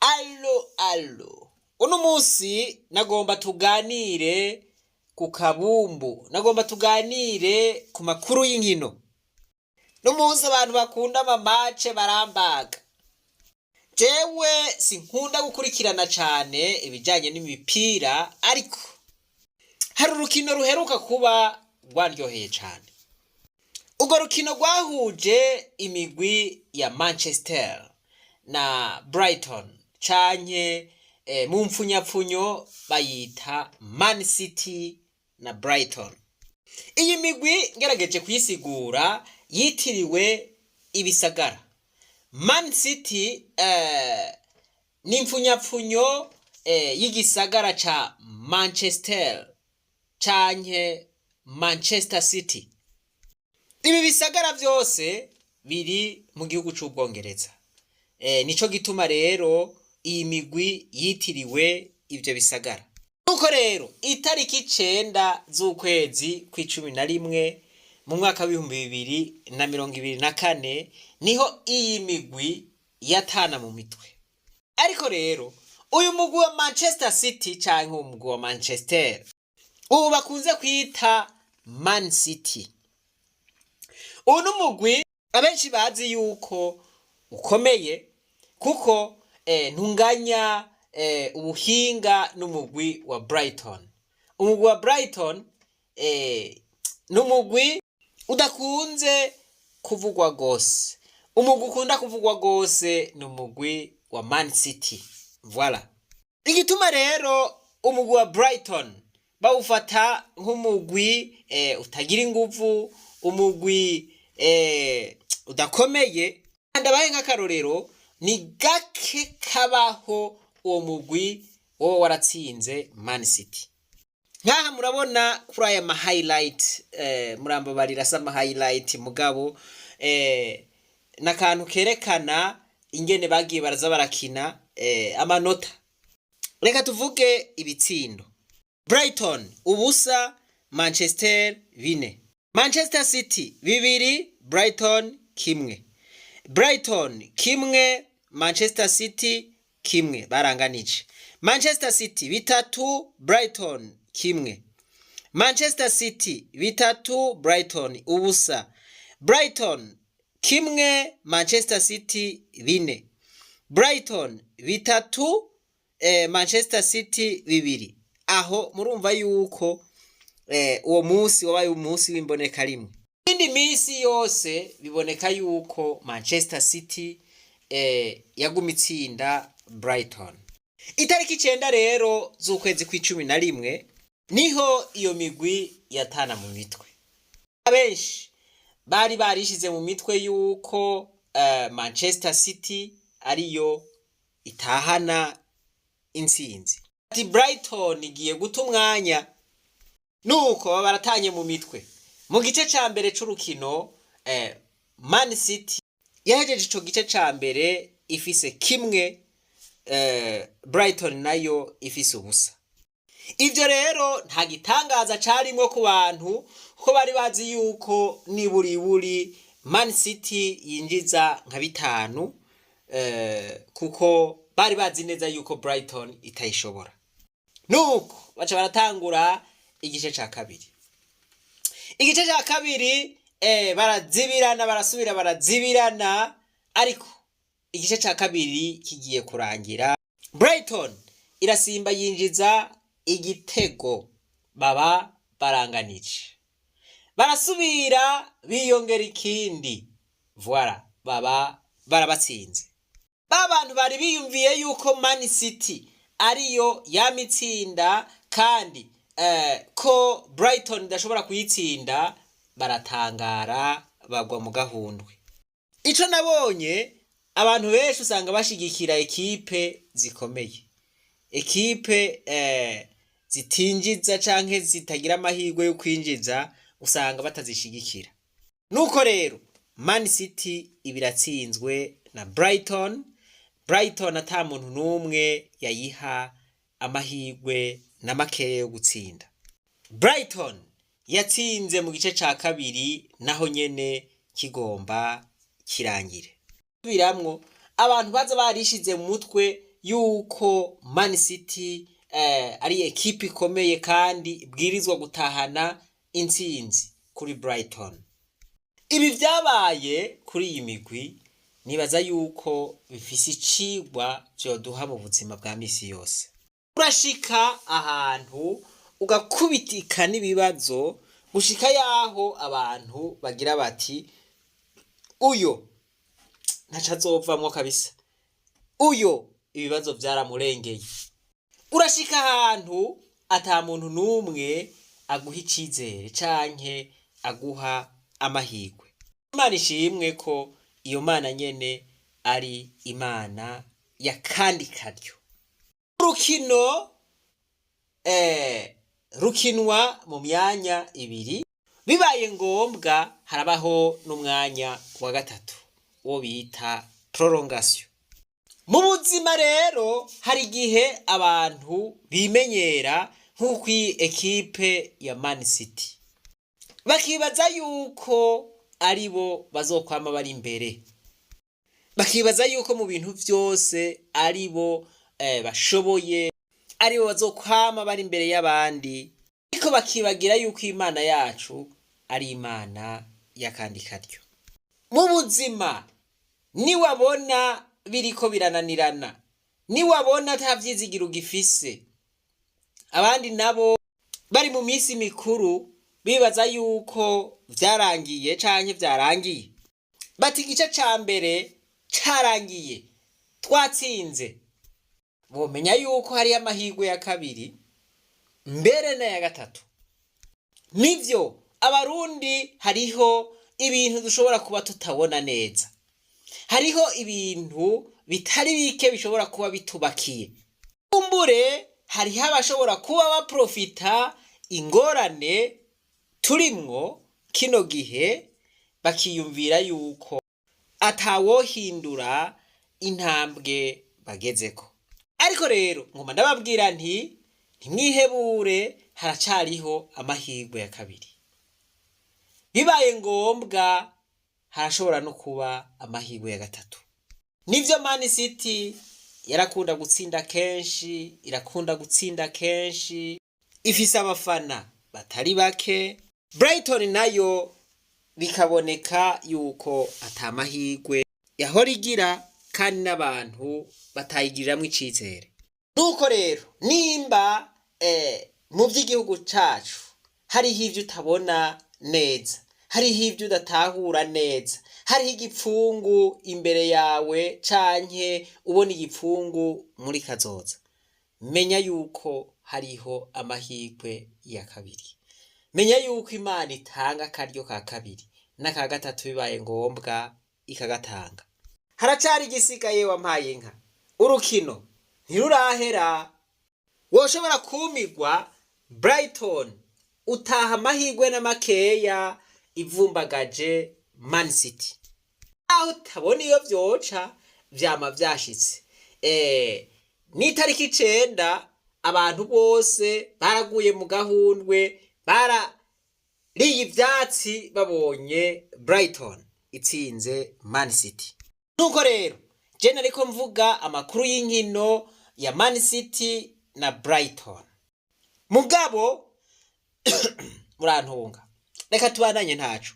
Allo allo, uno munsi nagomba tuganire ku kabumbu, nagomba tuganire ku makuru y'inkino. N'umunsi abantu bakunda ama match barambaga. Jewe sinkunda gukurikirana cane ibijanye n'imipira, ariko hari urukino ruheruka kuba rwaryoheye cane. Urwo rukino rwahuje imigwi ya Manchester na Brighton canke mu mpfunyapfunyo bayita Man City na Brighton. Iyi migwi ngerageje kuyisigura yitiriwe ibisagara. Man City ni impfunyapfunyo y'igisagara ca Manchester canke Manchester City. Ibi bisagara vyose biri mu gihugu c'Ubwongereza. Nico gituma rero iyi migwi yitiriwe ivyo bisagara. Nuko rero itariki 9 z'ukwezi kw'11 mu mwaka w'2024 niho iyi migwi yatana mu mitwe. Ariko rero uyu mugwi wa Manchester City canke umugwi wa Manchester ubu bakunze kwita Man City, uyu n'umugwi abenshi bazi yuko ukomeye kuko ntunganya ubuhinga n'umugwi wa Brighton. Umugwi wa Brighton n'umugwi udakunze kuvugwa gose. Umugwi ukunda kuvugwa gose ni umugwi wa Man City. Voilà. Igituma rero umugwi wa Brighton bawufata nk'umugwi utagira inguvu, umugwi udakomeye. Ndabahe nk'akarorero, ni gake kabaho uwo mugwi wowe waratsinze Man City. Nk'aha murabona kuri aya ma highlight, murambabarira asa ama highlight, mugabo n'akantu kerekana ingene bagiye baraza barakina, amanota. Reka tuvuge ibitsindo: Brighton 0, Manchester 4; Manchester City 2, Brighton 1; Brighton 1, Manchester City 1, baranganije; Manchester City 3, Brighton 1; Manchester City 3, Brighton 0; Brighton 1, Manchester City 4; Brighton 3, Manchester City 2. Aho murumva yuko uwo munsi wabaye umunsi w'imboneka rimwe. Indi minsi yose biboneka yuko Manchester City yaguma itsinda Brighton. Itariki 9 rero z'ukwezi kw'11 niho iyo migwi yatana mu mitwe. Abenshi bari barishize mu mitwe yuko Manchester City ariyo itahana intsinzi, ati Brighton igiye guta umwanya. Nuko baba baratanye mu mitwe mu gice ca mbere c'urukino. Man City yahejeje ico gice ca mbere ifise 1, Brighton nayo ifise 0. Ivyo rero nta gitangaza carimwo ku bantu, ko bari bazi yuko niburiburi Man City yinjiza nka 5, kuko bari bazi neza yuko Brighton itayishobora. Nuko baca baratangura igice ca kabiri. Igice ca kabiri barazibirana, barasubira barazibirana, ariko igice ca kabiri kigiye kurangira Brighton irasimba yinjiza igitego, baba baranganije. Barasubira biyongera ikindi, voilà, baba barabatsinze. Ba bantu bari biyumviye yuko Man City ariyo yama itsinda kandi ko Brighton idashobora kuyitsinda, baratangara bagwa mu gahundwe. Ico nabonye, abantu benshi usanga bashigikira ekipe zikomeye. Ekipe zitinjiza canke zitagira amahirwe yo kwinjiza usanga batazishigikira. Nuko rero Man City ibiratsinzwe na Brighton. Brighton ata muntu n'umwe yayiha amahirwe na makeya yo gutsinda. Brighton yatsinze mu gice ca kabiri naho nyene kigomba kirangire. Biramwo abantu baza barishize mu mutwe. yuko Man City ari ekipe ikomeye kandi ibwirizwa gutahana intsinzi kuri Brighton. Ibi vyabaye kuri iyi migwi nibaza yuko bifise icigwa vyoduha mu buzima bwa misi yose. Urashika ahantu ugakubitika n'ibibazo gushika yaho abantu bagira bati uyo ntaco azovamwo kabisa, uyo ibibazo vyaramurengeye. Urashika ahantu ata muntu n'umwe aguha icizere canke aguha amahirwe. Imana ishimwe ko iyo Mana nyene ari Imana ya kandi karyo. Urukino rukinwa mu myanya ibiri, bibaye ngombwa harabaho n'umwanya wa gatatu uwo bita prolongation. Mu buzima rero hari igihe abantu bimenyera nk'uko iyi ekipe ya Man City bakibaza yuko ari bo bazokwama bari imbere, bakibaza yuko mu bintu vyose ari bo bashoboye, ari bo bazokwama bari imbere y'abandi, ariko bakibagira yuko Imana yacu ari Imana y'akandi karyo. Mu buzima niwabona biriko birananirana, niwabona ata vyizigiro ugifise, abandi nabo bari mu misi mikuru bibaza yuko vyarangiye canke vyarangiye, bati igice ca mbere carangiye twatsinze, bomenya yuko hariyo amahirwe ya kabiri mbere n'aya gatatu. Nivyo abarundi hariho ibintu dushobora kuba tutabona neza, hariho ibintu bitari bike bishobora kuba bitubakiye, kumbure hariho abashobora kuba baprofita ingorane turimwo kino gihe bakiyumvira yuko atawohindura intambwe bagezeko. Ariko rero ngoma ndababwira nti ntimwihebure, haracariho amahirwe ya kabiri. Bibaye ngombwa harashobora no kuba amahirwe ya gatatu. Nivyo Man City yarakunda gutsinda kenshi, irakunda gutsinda kenshi, ifise abafana batari bake. Brighton nayo bikaboneka yuko ata mahirwe yahora igira kandi n'abantu batayigiriramwo icizere. Nuko rero nimba mu vy'igihugu cacu hariho ivyo utabona neza, hariho ivyo udatahura neza, hariho igipfungu imbere yawe canke ubona igipfungu muri kazoza, menya yuko hariho amahirwe ya kabiri. Menya yuko Imana itanga akaryo ka kabiri n'aka gatatu bibaye ngombwa ikagatanga. Haracari igisigaye wampaye inka, urukino ntirurahera. Woshobora kumigwa Brighton utaha amahirwe n'amakeya ivumbagaje Man City. Aho utabona iyo vyoca vyama vyashitse. N'itariki 9 abantu bose baraguye mu gahundwe, barariye ivyatsi babonye Brighton itsinze Man City. Nuko rero je nariko mvuga amakuru y'inkino ya Man City na Brighton. Mugabo murantunga, reka tubandanye ntaco.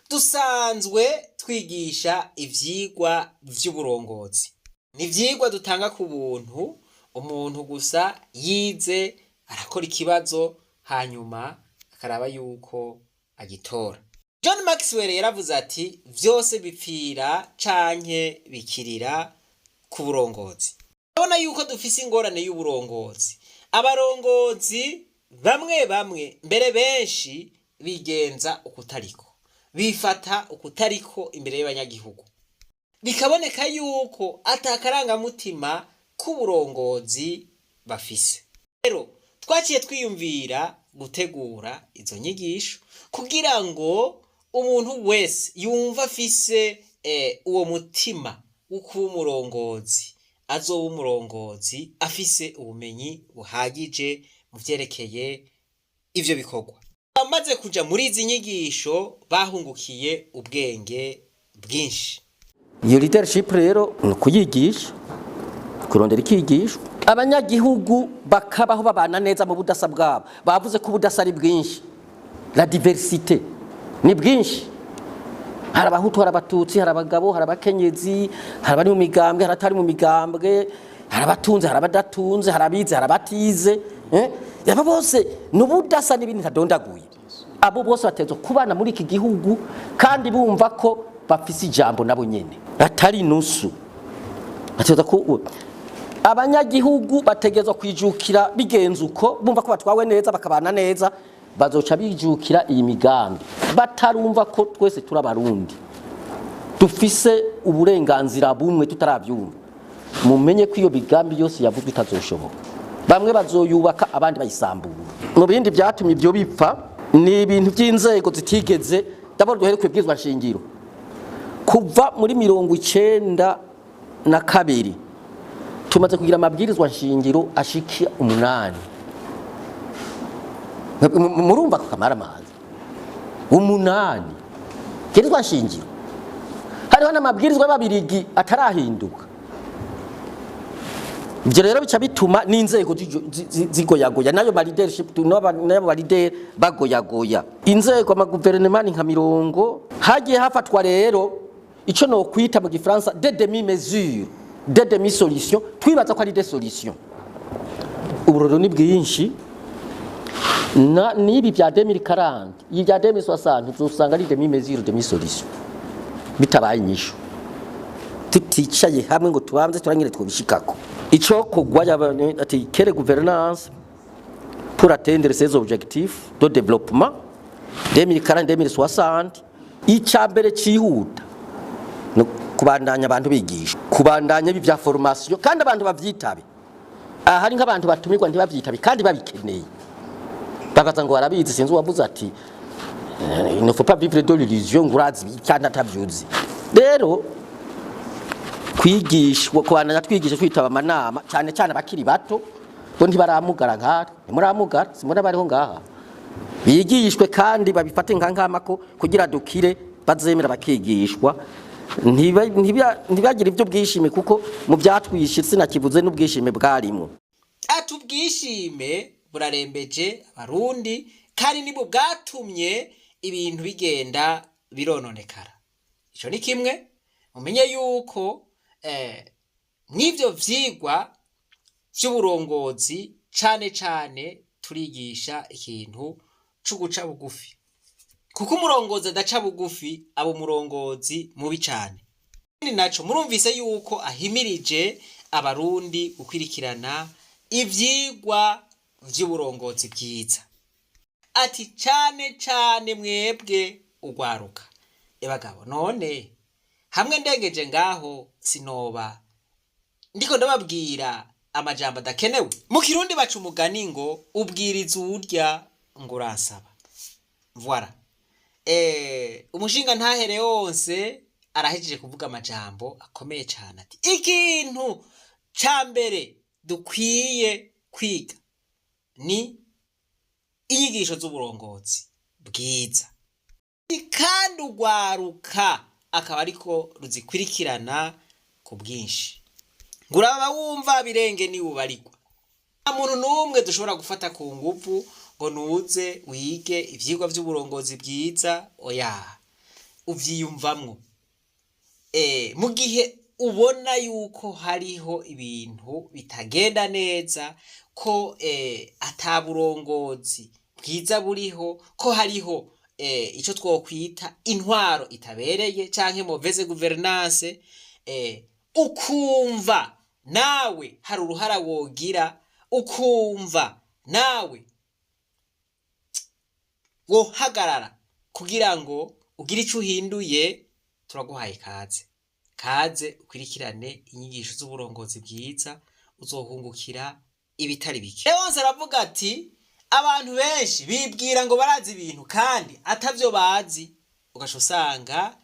Dusanzwe twigisha ivyigwa vy'uburongozi. Ni ivyigwa dutanga ku buntu, umuntu gusa yize arakora ikibazo hanyuma akaraba yuko agitora. John Maxwell yaravuze ati vyose bipfira canke bikirira ku burongozi. Urabona yuko dufise ingorane y'uburongozi. Abarongozi bamwe bamwe mbere benshi bigenza ukutariko, bifata ukutariko imbere y'abanyagihugu. Bikaboneka yuko ata karangamutima k'uburongozi bafise. Rero twaciye twiyumvira gutegura izo nyigisho kugira ngo umuntu wese yumva afise uwo mutima wo kuba umurongozi, azoba umurongozi afise ubumenyi buhagije mu vyerekeye ivyo bikorwa. Abamaze kuja muri izi nyigisho bahungukiye ubwenge bwinshi. Iyo leadership rero ni ukuyigisha. Kurondera ikigishwa, abanyagihugu bakabaho babana neza mu budasa bwabo. Bavuze ko ubudasa ari bwinshi, la diversité ni bwinshi. Hari Abahutu, hari Abatutsi, hari abagabo, hari abakenyezi, hari abari mu migambwe, hari abatari mu migambwe, hari abatunze, hari abadatunze, hari abize, hari abatize, eh? Abo bose ni ubudasa n'ibindi ntadondaguye. Abo bose batezwa kubana muri iki gihugu kandi bumva ko bafise ijambo nabo nyene, atari nusu. Bateza ku abanyagihugu bategezwa kwijukira bigenze uko, bumva ko batwawe neza, bakabana neza, bazoca bijukira iyi migambi. Batarumva ko twese turi Abarundi, dufise uburenganzira bumwe, tutarabyumva, mumenye ko iyo migambi yose yavuzwe itazoshoboka. Bamwe bazoyubaka, abandi bayisambura. Mu bindi byatumye ibyo bipfa ni ibintu by'inzego zitigeze. D'abord duhere ku ibwirizwa nshingiro. Kuva muri 92 tumaze kugira amabwirizwa nshingiro ashika 8. Murumva ko kamaramazi 8 bwirizwa nshingiro, hariho n'amabwirizwa y'Ababirigi atarahinduka. Ibyo rero bica bituma n'inzego zigoyagoya, nayo ba leadership, n'abo ba leader bagoyagoya inzego. Amaguverinoma ni nka mirongo hagiye hafatwa rero ico no kwita mu Gifaransa des demi mesures, des demi solutions, twibaza ko ari des solutions. Uburoro ni bwinshi. Na nibi bya 2040, ibi bya 2060, uzosanga ari demi mesure, demi solution, bitabaye inyishu. Tuticaye hamwe ngo tubanze turangire twobishikako. Ico kugwa ati quelle gouvernance pour atteindre ces objectifs de développement 2040 2060? Icya mbere cihuta no kubandanya abantu bigisha, kubandanya ibi bya formation, kandi abantu bavyitabe. Aha hari nk'abantu batumirwa ntibavyitabe kandi babikeneye, bakaza ngo barabizi. Sinzi uwavuze ati il ne faut pas vivre de l'illusion, ngo urazi kandi atavyuzi. Rero kwigishwa, kubandanya twigisha, twitaba amanama, cyane cyane abakiri bato bo ntibaramugara nkatwe, ntimuramugara, simbona bariho ngaha. Bigishwe kandi babifate nka nkamako kugira dukire, bazemera bakigishwa. Ntibagire ibyo bwishime, kuko mu byatwishe sinakivuze n'ubwishime bwarimo. Ati ubwishime burarembeje Abarundi, kandi nibwo bwatumye ibintu bigenda birononekara. Ico ni kimwe. Mumenye yuko mw'ivyo vyigwa vy'uburongozi cane cane turigisha ikintu c'uguca bugufi, kuko umurongozi adaca bugufi aba umurongozi mubi cane. Ikindi naco, murumvise yuko ahimirije Abarundi gukwirikirana ivyigwa vy'uburongozi bwiza. Ati cane cane mwebwe ugwaruka. Ebagabo, none hamwe ndengeje ngaho sinoba ndiko ndababwira amajambo adakenewe? Mu Kirundi baca umugani ngo ubwiriza uwurya ngo uransaba. Voilà. Umushinga ntahere wose arahejeje kuvuga amajambo akomeye cane, ati ikintu ca mbere dukwiye kwiga ni inyigisho z'uburongozi bwiza, kandi ugwaruka akaba ariko ruzikurikirana ku bwinshi. Ngo uraba wumva birenge niwubarigwa. Nta muntu n'umwe dushobora gufata ku nguvu ngo nuze wige ivyigwa vy'uburongozi bwiza, oya, uvyiyumvamwo. Mu gihe ubona yuko hariho ibintu bitagenda neza, ko ata burongozi bwiza buriho, ko hariho ico twokwita intwaro itabereye canke mauvaise gouvernance, ukumva nawe hari uruhara wogira, ukumva nawe wohagarara kugira ngo ugire ico uhinduye, turaguhaye kaze. Kaze ukurikirane inyigisho z'uburongozi bwiza, uzohungukira ibitari bike. Leonce aravuga ati abantu benshi bibwira ngo barazi ibintu kandi atavyo bazi, ugaca usanga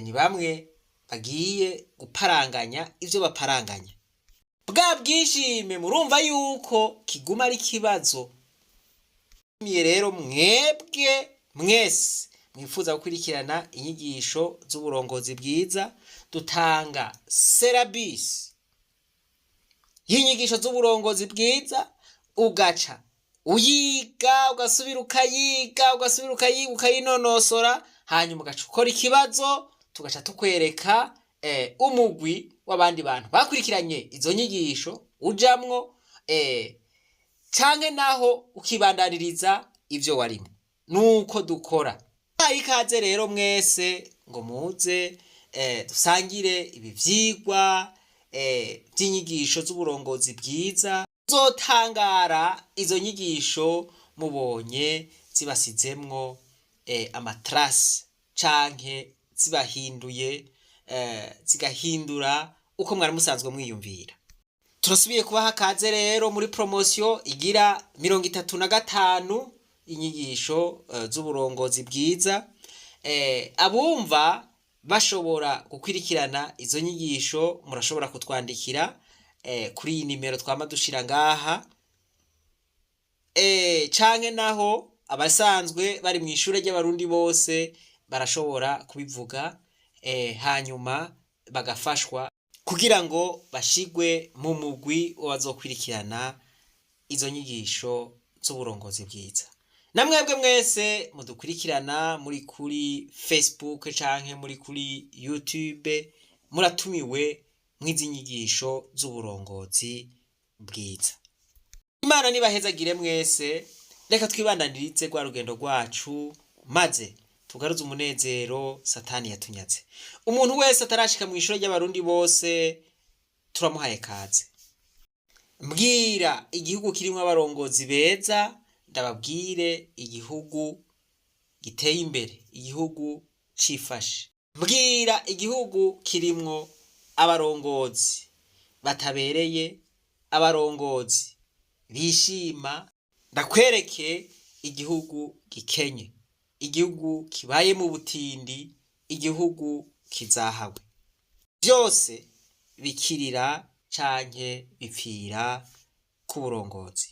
ni bamwe bagiye guparanganya ivyo baparanganya. Bwa bwishime murumva yuko kiguma ari ikibazo. Rero mwebwe mwese mwifuza gukurikirana inyigisho z'uburongozi bwiza, dutanga serabisi. y'inyigisho z'uburongozi bwiza, ugaca uyiga, ugasubira ukayiga, ugasubira ukayiga, ukayinonosora, hanyuma ugaca ukora ikibazo, tugaca tukwereka umugwi w'abandi bantu bakurikiranye izo nyigisho ujamwo, canke naho ukibandaniriza ivyo warimo. Nuko dukora. Ikaze rero mwese ngo muze dusangire ibi vyigwa vy'inyigisho z'uburongozi bwiza. Zotangara izo nyigisho mubonye zibasizemwo amatrasi canke zibahinduye, zigahindura uko mwari musanzwe mwiyumvira. Turasubiye kubaha kaze rero muri promosiyo igira 35, inyigisho z'uburongozi bwiza. Abumva bashobora gukwirikirana izo nyigisho, murashobora kutwandikira kuri iyi nimero twama dushira ngaha, canke naho abasanzwe bari mu ishure ry'Abarundi bose barashobora kubivuga, hanyuma bagafashwa kugira ngo bashigwe mu mugwi w'abazokwirikirana izo nyigisho z'uburongozi bwiza. Namwebwe mwese mudukurikirana muri kuri Facebook canke muri kuri YouTube, muratumiwe mw'izi nyigisho z'uburongozi bwiza. Imana nibahezagire mwese. Reka twibandanirize rwa rugendo rwacu, maze tugaruze umunezero Satani yatunyaze. Umuntu wese atarashika mu ishure ry'Abarundi bose turamuhaye kaze. Mbwira igihugu kirimwo abarongozi beza, ndababwire igihugu giteye imbere, igihugu cifashe. Mbwira igihugu kirimwo abarongozi batabereye, abarongozi bishima, ndakwereke igihugu gikenye, igihugu kibaye mu butindi, igihugu kizahawe. Byose bikirira canke bipfira ku burongozi.